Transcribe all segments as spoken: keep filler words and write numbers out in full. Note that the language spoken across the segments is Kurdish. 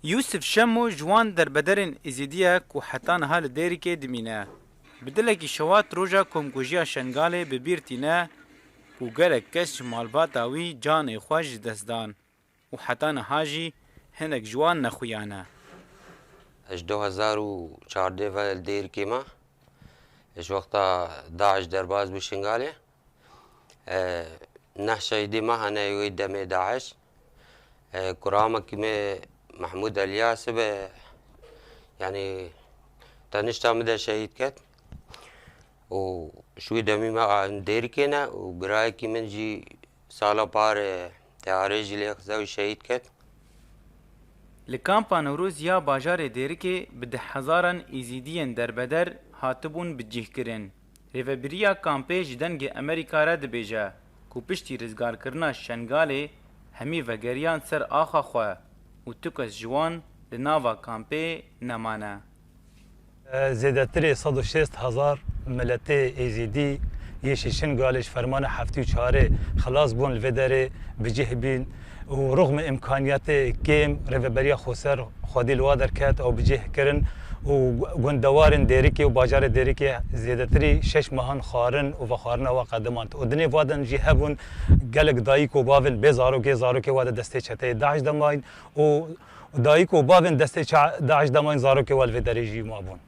Yûsif Şemo ji wan derbederên Êzîdî ye ku heta niha li Dêrikê dimîne. Bi dilekî şewat roja komkujiya Şengalê bi bîr tîne ku gelek kes ji malbata wî canê xwe ji dest dan û heta niha jî hinek ji wan nexuya ne. Ez ji du hezar û çardeh ve li Dêrikê me. Ji wexta DAIŞ derbas bû Şingalê. E, neh şehîdê me hene wê demê DAIŞ. E, kuramekî me Mehmûd Elyas be, yanî tenişta min de şehîd ket. Û ji wî demî me a Dêrikê ne û birayekî min jî sala par e, teyarê jî lê xiza wî şehîd ket. Li kampa Newroz ya bajarê Dêrikê bi dehhezaran Êzîdiyên derbeder hatibûn bicihkirin. Rêvebiriya kampê ji Dengê Emerîka re dibêje ku piştî rizgarkirina Şengalê hemî vegeriyan ser axa xwe û tu kes ji wan li nava kampê nemane. Zêdetirê sed û şêst hezar miletê Êzîdî yê Şêşingalê ji fermana heftê û çarê xilas bûn, li vê derê bi cih bîn û rixmê îmkaniyetê kêm Rêveberiya Xweser xwedî li wa derket ew bi cih kirin û gundewarên Dêrikê û bajarê Dêrikê zêdetirî şeş mehan xwarin û vexwarina wa qedimand û dinê wa din jî hebûn gelek dayik û bavên bê zarokê, zarokê wa di destê çeteyê DAIŞ de mayîn û dayik û bavên destê ça-, DAIŞ de mayîn, zarokê wa li vê derê jî mabûn.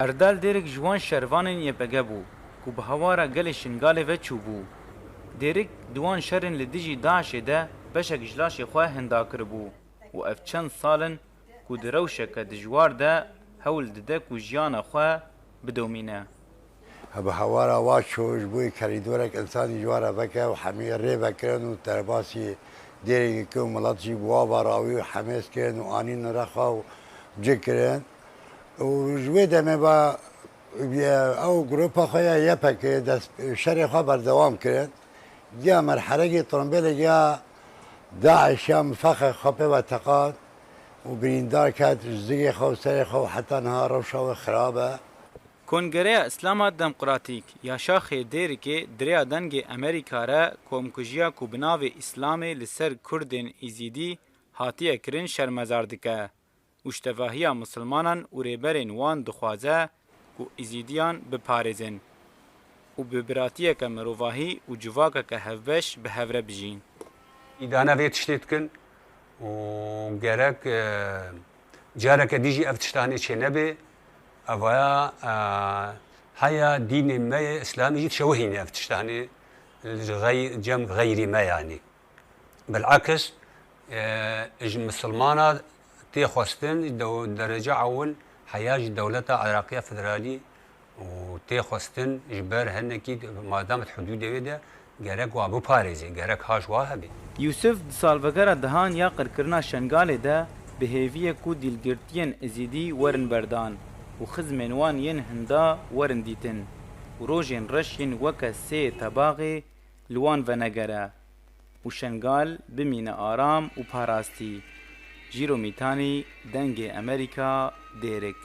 Erdal Dêrik ji wan şervanên Y P G bû ku bi hawara gelê Şingalê ve çûbû. Dêrik di wan şerên li dijî DAIŞê de beşek ji laşê xwe hinda kiribû û ev çend sal in ku di rewşeke dijwar de hewl dide ku jiyana xwe bidomîne. Bi hawara wa çû, ji bo yê kerîdorek însanî ji wa re veke û hemî rê vekirin û derbasî Dêrikê kir û milet jî bi wa ve rawî û hemêz kirin û anîn rexwa û cik kirin. Û ji wê demê ve ew grupa xwe ya Y P G dest şerê xwe berdewam kirin. Giya merhelekî trombêlek ya DAIŞ ya mifexê xwe pê ve teqand û birîndar ket, ji zigê xwe û serê xwe û heta niha rewşa wê xirab e. Kongereya Îslama Demokratîk ya Şaxê Dêrikê di rêya Dengê Emerîka re komkujiya ku bi navê Îslamê li ser Kurdên Êzîdî hatiye kirin şermezar dike û ji tevahiya misilmanan û rêberên wan dixwaze ku Êzîdiyan biparêzin û bi biratiyeke mirovahî û civakeke hevbeş bi hev re bijîn. Îdane vê tiştê dikin û gerek, e, careke dî jî ev tiştanê çênebe. Evaya, e, heya dînê me yê Îslamî jî dişewihîne ev tiştanê li xey-, cem xeyrî me yanî. Bilakis, e, ji misilmana tê xwestin, dew-, derece ewil heya ji dewleta Iraqiya Federalî û tê xwestin ji ber hinekî madem di hudûdê wê de gerek wa biparêzê, gerek ha ji wa hebe. Yûsif di salvegera dehan ya qirkirina Şengalê de bi hêvî ye ku dîlgirtiyên Êzîdî werin berdan û xizmên wan yên hinda werin dîtin û rojên reş yên weke sê Tebaxê li wan venegere û Şengal bimîne aram û parastî. Jîro Mîtanî, Dengê Emerîka, Dêrik.